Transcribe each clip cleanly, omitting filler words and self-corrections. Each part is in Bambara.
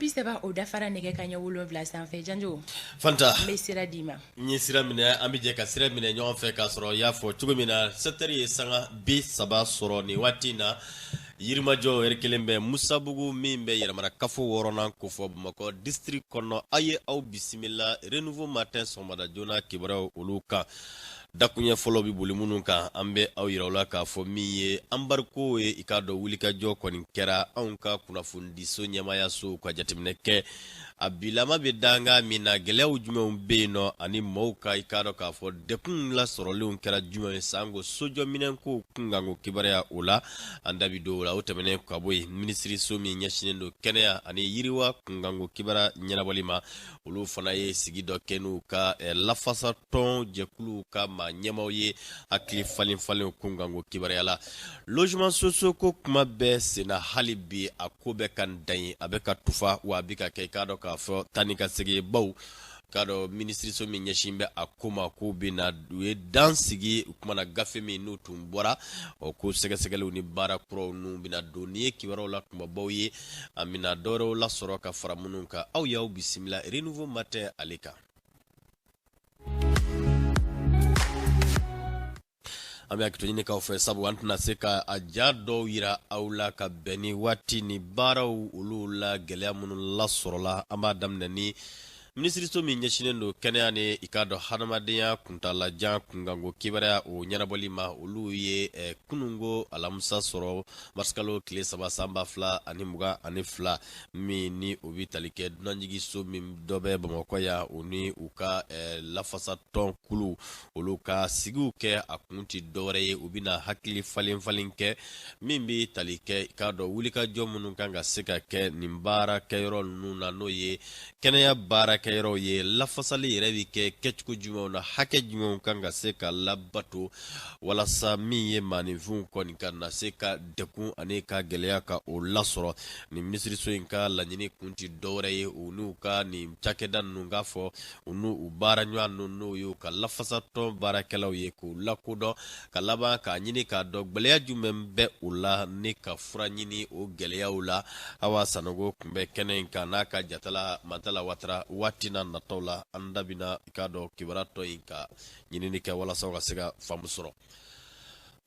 Sanga 30 o dafara nɛgɛ kanɲɛ 7 sanfɛ. Janjo. Fanta. N bɛ sira d'i ma. N ye sira minɛ, an bɛ jɛ ka sira minɛ ɲɔgɔn fɛ k'a sɔrɔ i y'a fɔ cogo min na, 7 heures ye sanga 30 sɔrɔ nin waati in na. Yirimajɔ yɛrɛ kelen bɛ Musabugu min bɛ yɛrɛmara kafo wɔɔrɔnan kofɔ Bamakɔ district kɔnɔ. Aw ye aw bisimila Renouveau Matin sɔgɔmada joona kibaruyaw olu kan. Dakuɲɛ fɔlɔ bɛ boli minnu kan, an bɛ aw yira la k'a fɔ min ye embargo ye, i k'a dɔn wulikajɔ kɔni kɛra anw ka kunnafonidiso ɲɛmaayaso ka jateminɛ kɛ a bilama bɛ danga min na, gɛlɛyaw jumɛnw bɛ yen nɔ ani maaw ka i k'a dɔn k'a fɔ degun lasɔrɔlenw kɛra jumɛn ye sanko sojɔminɛnko kunkanko kibaruya o la, an da bi don o la. O tɛmɛnen ka bɔ yen, minisiriso min ɲɛsinnen don kɛnɛya ani yiriwa kunkanko kibaruya ɲɛnabɔli ma, olu fana ye sigi dɔ kɛ n'u ka lafasatɔn jɛkuluw ka maa ɲɛmaaw ye, hakili falen falen kunkanko kibaruya la. Logement sociaux ko kuma bɛ senna hali bi, a ko bɛ ka dan ye, a bɛ ka tufa wa a bɛ ka kɛ i k'a dɔn k'a fɔ taa ni ka segin, baw k'a dɔn minisiriso min ɲɛsin bɛ a ko ma k'u bɛ na u ye dan sigi u kumana gafe min n'u tun bɔra o ko sɛgɛsɛgɛliw ni baara kuraw n'u bɛna don. Nin ye kibaruyaw la kunbabaw ye, an bɛna dɔwɛrɛw lasɔrɔ ka fara minnu kan. Aw y'aw bisimila Renouveau Matin ale kan. An bɛ hakɛto ɲini k'aw fɛ, sabu an tɛna se ka a ja dɔw yira aw la ka bɛn ni waati ni baaraw olu la gɛlɛya minnu lasɔrɔla. An b'a daminɛ ni minisiriso min ɲɛsinnen don kɛnɛya ni i k'a dɔn hadamadenya kuntalajan kunkanko kibaruya o ɲɛnabɔli ma, olu ye kununko alamisa sɔrɔ marisikalo tile 3 san 2022, min ni o bɛ tali kɛ dunanjiginso min dɔ bɛ Bamakɔ yan, o ni u ka lafasatɔn kulu olu ka sigiw kɛ. A kun tɛ dɔwɛrɛ ye, u bɛna hakili falen falen kɛ min bɛ tali kɛ i k'a dɔn wulikajɔ minnu kan ka se ka kɛ nin baarakɛyɔrɔ ninnu na, n'o ye kɛnɛya baarakɛyɔrɔw ye, lafasali yɛrɛ bɛ kɛ kɛcogo jumɛnw na, hakɛ jumɛnw kan ka se ka labato walasa min ye maaninfinw kɔni ka na se ka degun ani ka gɛlɛya ka o lasɔrɔ. Nin minisiriso in ka laɲini kun tɛ dɔwɛrɛ ye, u n'u ka nin cakɛda ninnu k'a fɔ u n'u baara ɲɔgɔn ninnu, n'o y'u ka lafasatɔn baarakɛlaw ye, k'u lakodɔn ka laban k'a ɲini k'a dɔn gɛlɛya jumɛn bɛ u la ni ka fura ɲini o gɛlɛyaw la. Awa Sanogo tun bɛ kɛnɛ in kan n'a ka jatala Mantala Watara. Waati na nataw la, an da bɛna i k'a dɔn kibaruya tɔ in ka ɲinini kɛ walasa ka se ka faamu sɔrɔ.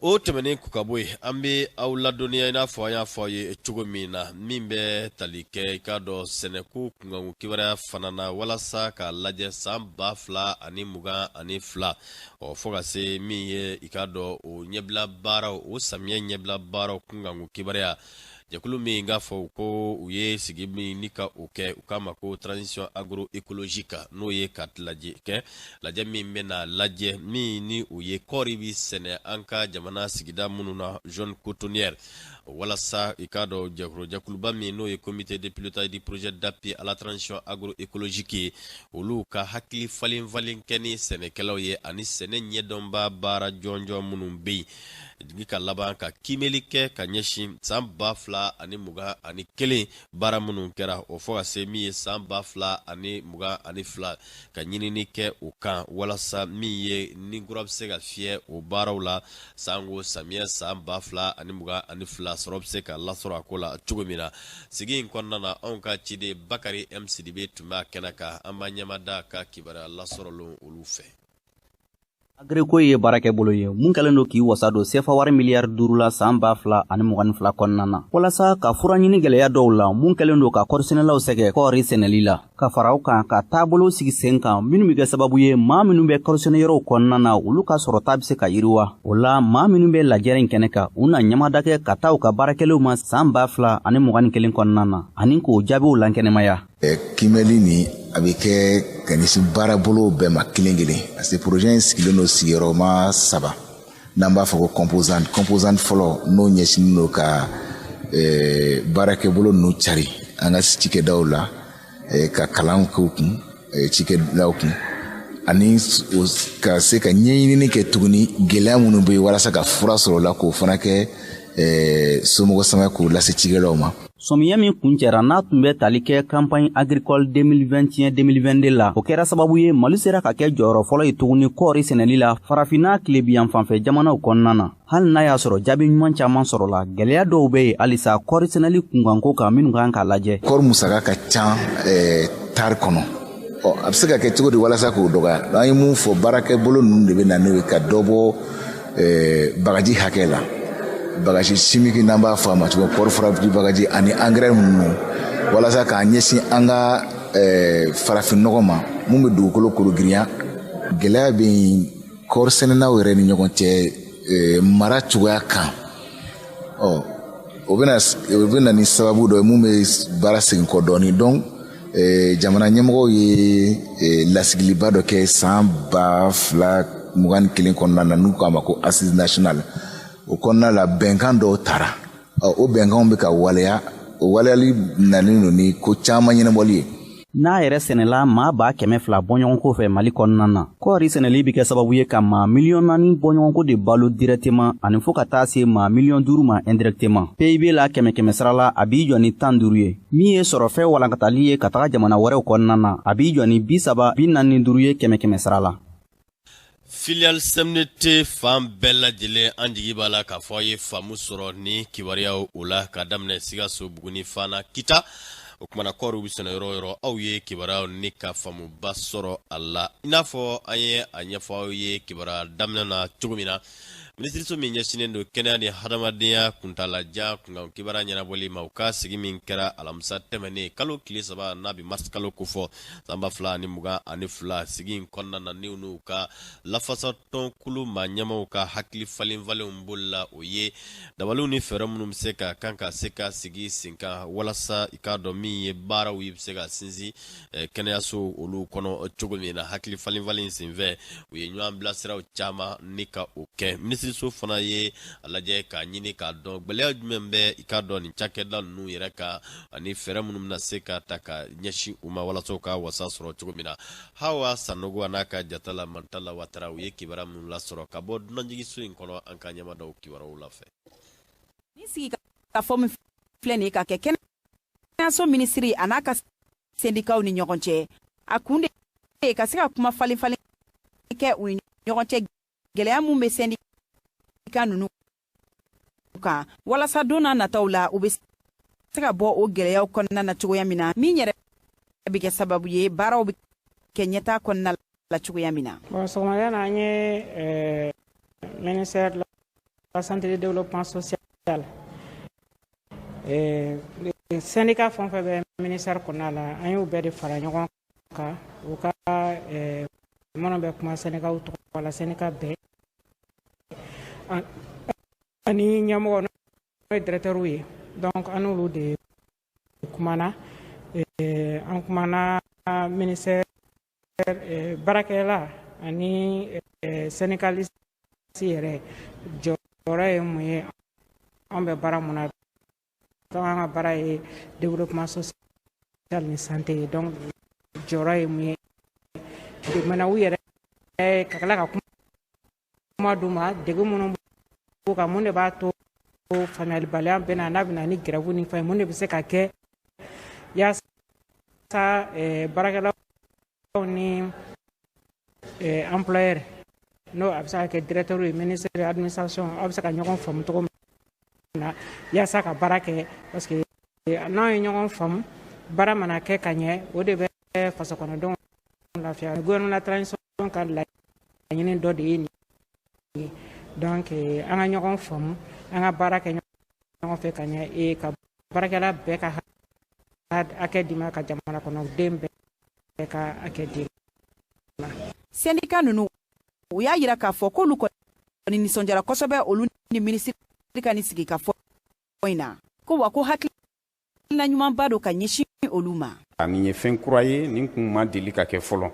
O tɛmɛnen kɔ ka bɔ yen, an bɛ aw ladɔnniya i n'a fɔ an y'a fɔ aw ye cogo min na, min bɛ tali kɛ i k'a dɔn sɛnɛko kunkanko kibaruya fana na, walasa k'a lajɛ san 2022 ɔ fo ka se min ye i k'a dɔn o ɲɛbila baaraw, o samiyɛ ɲɛbila baaraw kunkanko kibaruya. Jɛkulu min k'a fɔ ko u ye sigi min ni ka o kɛ, u k'a ma ko transition agroécologique, n'o ye ka lajɛ kɛ, lajɛ min bɛna lajɛ min ni o ye kɔɔri bɛ sɛnɛ an ka jamana sigida minnu na, zone cotonnière, walasa i k'a dɔn jɛkuluba min n'o ye comité de pilotage du projet d'appui à la transition agroécologique ye, olu ka hakili falen falen kɛ ni sɛnɛkɛlaw ye ani sɛnɛ ɲɛdɔnba baara jɔnjɔn minnu bɛ yen, jigi ka laban ka kiimɛli kɛ ka ɲɛsin san 2021 baara minnu kɛra o fo ka se min ye san 2022, ka ɲinini kɛ o kan walasa min ye ni kura bɛ se ka fiyɛ o baaraw la sanko samiyɛ san 2022 sɔrɔ bɛ se ka lasɔrɔ a ko la cogo min na. Sigi in kɔnɔna na, anw ka ciden Bakari M Sidibe tun b'a kɛnɛ kan. An b'a ɲɛmada ka kibaruya lasɔrɔlenw olu fɛ. Agireko ye baarakɛ bolo ye mun kɛlen don k'i wasa don sefa wari miliyari 5 la san 2022 kɔnɔna na, walasa ka fura ɲini gwɛlɛya dɔw la mun kɛlen don ka kɔrisɛnɛlaw sɛgɛ kɔɔri sɛnɛli la, ka fara o kan ka taabolo sigi sen kan minnu bɛ kɛ sababu ye maa minnu bɛ kɔrisɛnɛyɔrɔw kɔnɔna na, olu ka sɔrɔta bɛ se ka yiriwa. O la, maa minnu bɛ lajɛrɛ in kɛnɛ kan, u na ɲɛmada kɛ ka taa u ka baarakɛlenw ma san 2021 kɔnɔna na ani k'o jaabiw lankɛnɛmaya. Kiimɛli nin a bɛ kɛ ka ɲɛsin baarabolo bɛɛ ma kelen kelen, parce que projet in sigilen don sigiyɔrɔma saba n'an b'a fɔ ko composante. Composante fɔlɔ, n'o ɲɛsinnen don ka baarakɛbolo ninnu cari an ka cikɛdaw la, ka kalan k'u kun cikɛdaw kun, ani ka se ka ɲɛɲinini kɛ tuguni gɛlɛya minnu bɛ yen, walasa ka fura sɔrɔ o la, k'o fana kɛ somɔgɔ sama k'o lase cikɛlaw ma. Sɔmiyɛ min kuncɛra, n'a tun bɛ tali kɛ campagne agricole 2021-2022 la, o kɛra sababu ye Mali sera ka kɛ jɔyɔrɔ fɔlɔ ye tuguni kɔɔri sɛnɛli la Farafinna tilebiyan fanfɛ jamanaw kɔnɔna na. Hali n'a y'a sɔrɔ jaabi ɲuman caman sɔrɔla, gwɛlɛya dɔw bɛ yen halisa kɔɔri sɛnɛli kunkanko kan minnu kan k'a lajɛ. Kɔɔri musaka ka ca tari kɔnɔ. Ɔ, a bɛ se ka kɛ cogo di walasa k'o dɔgɔya? An ye mun fɔ, baarakɛbolo ninnu de bɛ na n'o ye, ka dɔ bɔ bagaji hakɛ la, bagaji chimique n'an b'a fɔ a ma cogo, kɔɔri furabulu bagaji ani angɛrɛ ninnu, walasa k'an ɲɛsin an ka farafinnɔgɔ ma mun bɛ dugukolo korogirinya. Gɛlɛya bɛ yen kɔɔri sɛnɛnaw yɛrɛ ni ɲɔgɔn cɛ mara cogoya kan. Ɔ, o bɛ na ni sababu dɔ ye mun bɛ baara segin kɔ dɔɔnin. Donc jamana ɲɛmɔgɔw ye lasigiliba dɔ kɛ san 2021 kɔnɔna na, n'u k'a ma ko assise nationale. O kɔnɔna la, bɛnkan dɔw tara. Ɔ, o bɛnkanw bɛ ka waleya. O waleyali nalen don ni ko caman ɲɛnabɔli ye. N'a yɛrɛ sɛnɛla maa 200,000 bɔɲɔgɔnko fɛ Mali kɔnɔna na, kɔɔri sɛnɛli bɛ kɛ sababu ye ka maa 4 miliyɔn bɔɲɔgɔnko de balo directement, ani fɔɔ ka taa se maa 5 miliyɔn ma indirectement. PIB la, kɛmɛ kɛmɛ sara la, a b'i jɔ ni 15 ye. Min ye sɔrɔfɛn walankatali ye ka taga jamana wɛrɛw kɔnɔna na, a b'i jɔ ni 30 45 ye kɛmɛ kɛmɛ sara la. Filiale CMDT fan bɛɛ lajɛlen, an jigi b'a la k'a fɔ aw ye faamu sɔrɔ ni kibaruyaw o la, ka daminɛ Sikaso, Buguni, Fana, Kita. O kumana, kɔɔriw bɛ sɛnɛ yɔrɔ o yɔrɔ, aw ye kibaruyaw ni ka faamuba sɔrɔ a la. I n'a fɔ an ye a ɲɛfɔ aw ye kibaruya daminɛ na cogo min na, minisiriso min ɲɛsinnen don kɛnɛya ni hadamadenya kuntalajan kunkan kibaruya ɲɛnabɔli ma, u ka sigi min kɛra alamisa tɛmɛnen, kalo tile 3, n'a bɛ mars kalo kofɔ, san 2022, sigi in kɔnɔna na, ni n'u ka lafasatɔnkulu maa ɲɛmaw ka hakili falen falenw bolila, o ye dabaliw ni fɛɛrɛ minnu bɛ se ka kan ka se ka sigi sen kan walasa i k'a dɔn min ye baaraw ye bɛ se ka sinsin kɛnɛyaso olu kɔnɔ cogo min na. Hakili falen falen senfɛ, u ye ɲɔgɔn bilasiraw caman ni ka o kɛ. Minisiriso fana ye a lajɛ k'a ɲini k'a dɔn gɛlɛya jumɛn bɛ i k'a dɔn nin cakɛda ninnu yɛrɛ kan, ani fɛɛrɛ minnu bɛna se ka ta ka ɲɛsin u ma walasa u ka wasa sɔrɔ cogo min na. Hawa Sanogo a n'a ka jatala Mantala Watara, u ye kibaruya minnu lasɔrɔ ka bɔ dunanjiginso in kɔnɔ, an ka ɲɛmadaw kibaruyaw la fɛ. Ni sigi ka fɔ min filɛ nin ye ka kɛ kɛnɛyaso minisiri a n'a ka sendikaw ni ɲɔgɔn cɛ, a kun de ye ka se ka kuma falen falen kɛ u ni ɲɔgɔn cɛ, gɛlɛya mun bɛ sendika ninnu kan, walasa don n'a nataw la, u bɛ se ka bɔ o gɛlɛyaw kɔnɔna na cogoya min na, min yɛrɛ bɛ kɛ sababu ye baaraw bɛ kɛ ɲɛtaa kɔnɔna la cogoya min na. Bon, sɔgɔmada na, an ye ministère de la Santé et du Développement social, syndicat fɛn o fɛn bɛ ministère kɔnɔna la, an y'u bɛɛ de fara ɲɔgɔn kan, u ka minnu bɛ kuma syndicat tɔgɔ la, syndicat bɛɛ ani ɲɛmɔgɔ, n'o ye directeur ye. Donc an n'olu de kumana. An kumana ministère baarakɛla ani syndicaliste yɛrɛ jɔyɔrɔ ye mun ye, an bɛ baara mun na. Donc an ka baara ye développement social ni santé ye. Donc jɔyɔrɔ ye mun ye maintenant u yɛrɛ, ka tila ka kuma d'u ma, degun minnu b'u kan, mun de b'a to faamuyalibaliya bɛ na, n'a bɛ na ni grève ni fɛn, mun de bɛ se ka kɛ yaasa baarakɛlaw ni employeur, n'o a bɛ se ka kɛ directeur ye, ministre de administration, aw bɛ se ka ɲɔgɔn faamu cogo min na yaasa ka baara kɛ. Parce que n'aw ye ɲɔgɔn faamu, baara mana kɛ ka ɲɛ, o de bɛ fasokɔnɔdenw lafiya. Gouvernement la transition ka laɲini dɔ de ye nin ye. Donc an ka ɲɔgɔn faamu, an ka baara kɛ ɲɔgɔn fɛ ka ɲɛ, ka baarakɛla bɛɛ ka hakɛ d'i ma, ka jamana kɔnɔden bɛɛ ka hakɛ d'i ma. Syndicat ninnu, u y'a yira k'a fɔ k'olu kɔni nisɔndiyara kosɛbɛ olu ni minisiri ka nin sigi ka fɔ in na, ko wa ko hakilina ɲumanba don ka ɲɛsin olu ma. Nin ye fɛn kura ye, nin kun ma deli ka kɛ fɔlɔ.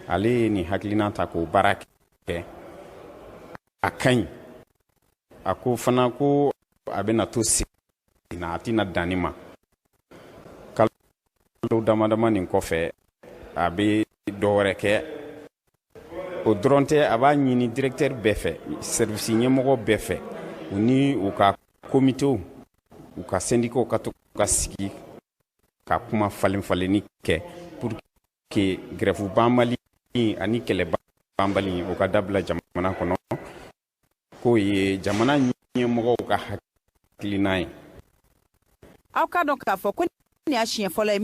Ale ye nin hakilina ta k'o baara kɛ, a ka ɲi. A ko fana ko a bɛna to sen na, a tɛna dan nin ma. Kalo dama dama nin kɔfɛ, a bɛ dɔ wɛrɛ kɛ. O dɔrɔn tɛ, a b'a ɲini directeur bɛɛ fɛ, service ɲɛmɔgɔ bɛɛ fɛ, u ni u ka komitew, u ka syndicats ka to ka sigi ka kuma falen falenni kɛ pour que grève banbali ani kɛlɛ banbali, o ka dabila jamana kɔnɔ, k'o ye jamana ɲɛmɔgɔw ka hakilina ye. Aw k'a dɔn k'a fɔ ko nin y'a siɲɛ fɔlɔ ye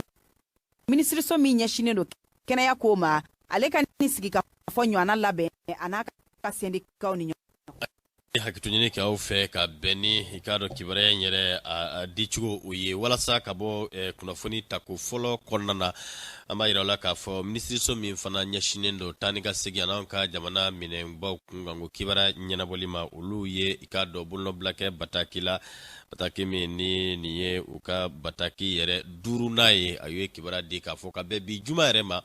minisiriso min ɲɛsinnen don kɛnɛya ko ma, ale ka nin sigi ka fɔ ɲɔgɔnna labɛn a n'a ka sendikaw ni ɲɔgɔn. Hakɛto ɲini kɛ aw fɛ ka bɛn ni i k'a dɔn kibaruya in yɛrɛ a dicogo o ye, walasa ka bɔ kunnafoni tako fɔlɔ kɔnɔna na. An b'a yira la k'a fɔ minisiriso min fana ɲɛsinnen don taa ni ka segin an'an ka jamana minɛnbaw kunkanko kibaruya ɲɛnabɔli ma, olu ye i k'a dɔn bolonɔbila kɛ bataki la, bataki min ni nin ye u ka bataki yɛrɛ duurunan ye. A ye kibaruya di k'a fɔ ka bɛn bi juma yɛrɛ ma,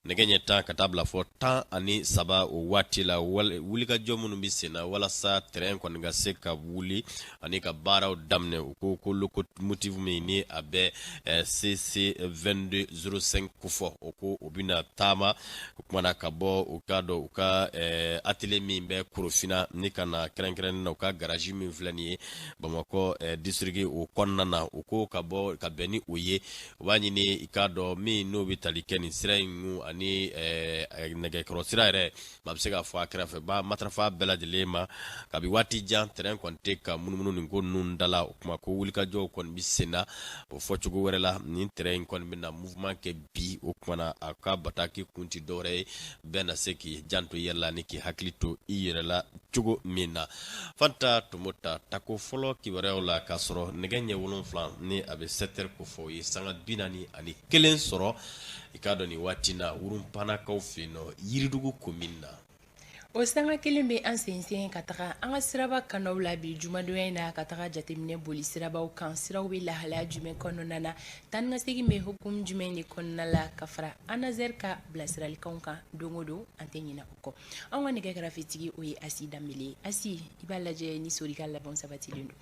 nɛgɛ ɲɛ 10 ka taa bila fɔ 13, o waati la, wulikajɔ minnu bɛ sen na walasa train kɔni ka se ka wuli ani ka baaraw daminɛ, u ko ko locomotive min ni a bɛ CC 2205 kofɔ, o ko o bɛna taama o kumana ka bɔ u ka dɔn u ka atelier min bɛ Korofina ni ka na kɛrɛnkɛrɛnnen na u ka garage min filɛ nin ye Bamakɔ district o kɔnɔna na. U ko ka bɔ ka bɛn ni o ye, u b'a ɲini i k'a dɔn min n'o bɛ tali kɛ nin sira in ani nɛgɛkɔrɔ sira yɛrɛ, maa bɛ se k'a fɔ a kɛrɛfɛ ba matarafa bɛɛ lajɛlen ma. Kabi waati jan, train kɔni tɛ ka munumunu nin ko ninnu da la. O kuma ko wulikajɔw kɔni bɛ sen na. O fɔ cogo wɛrɛ la, nin train in kɔni bɛna mouvement kɛ bi. O kumana a ka bataki kun tɛ dɔwɛrɛ ye, bɛɛ na se k'i janto i yɛrɛ la ni k'i hakili to i yɛrɛ la cogo min na. Fanta Tomota, tako fɔlɔ kibaruyaw la, k'a sɔrɔ nɛgɛ ɲɛ 7 ni a bɛ 7 heures kofɔ, o ye sanga 41 sɔrɔ. I k'a dɔn nin waati na, Wurunpanakaw fɛ yen nɔ, Yiridugu commune na. O sanga kelen bɛ an sen ka taga an ka siraba kanaw la bi jumadonya in na, ka taga jateminɛ boli sirabaw kan, siraw bɛ lahalaya jumɛn kɔnɔna na, taa ni ka segin bɛ hukumu jumɛn de kɔnɔna la, ka fara ANASER ka bilasiralikanw kan. Don o don, an tɛ ɲinɛ o kɔ. An ka nɛgɛ karafetigi, o ye Asi Danbele ye. Asi, i b'a lajɛ ni sori ka labɛnw sabatilen don.